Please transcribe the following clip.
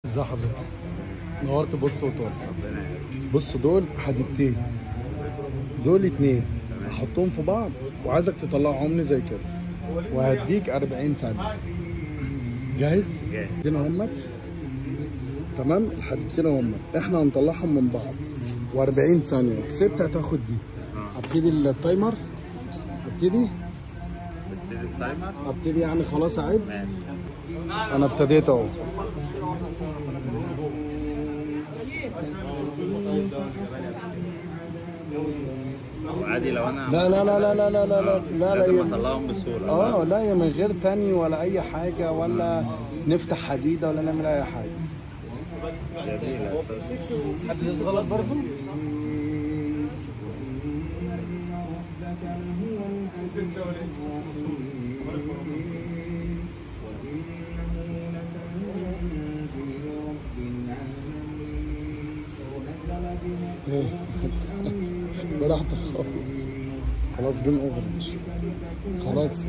ازي حضرتك؟ نورت. بص وطول. بص دول حديدتين، دول اتنين، هحطهم في بعض وعايزك تطلعهم لي زي كده، وهديك 40 ثانية. جاهز؟ جاهز. همت. تمام، الحديدتين همت، احنا هنطلعهم من بعض و40 ثانية، كسبت هتاخد دي. ابتدي ال timer؟ ابتدي؟ ابتدي ال timer؟ ابتدي يعني خلاص اعد؟ انا ابتديت اهو. عادي لو انا لا لا لا لا لا لا لا لا لا لازم اطلعهم بسهولة. لا يا من غير تاني ولا اي حاجة، ولا نفتح حديده ولا نعمل اي حاجة. جميلة. حد غلط برضه؟ براحتك خالص. خلاص game over. خلاص.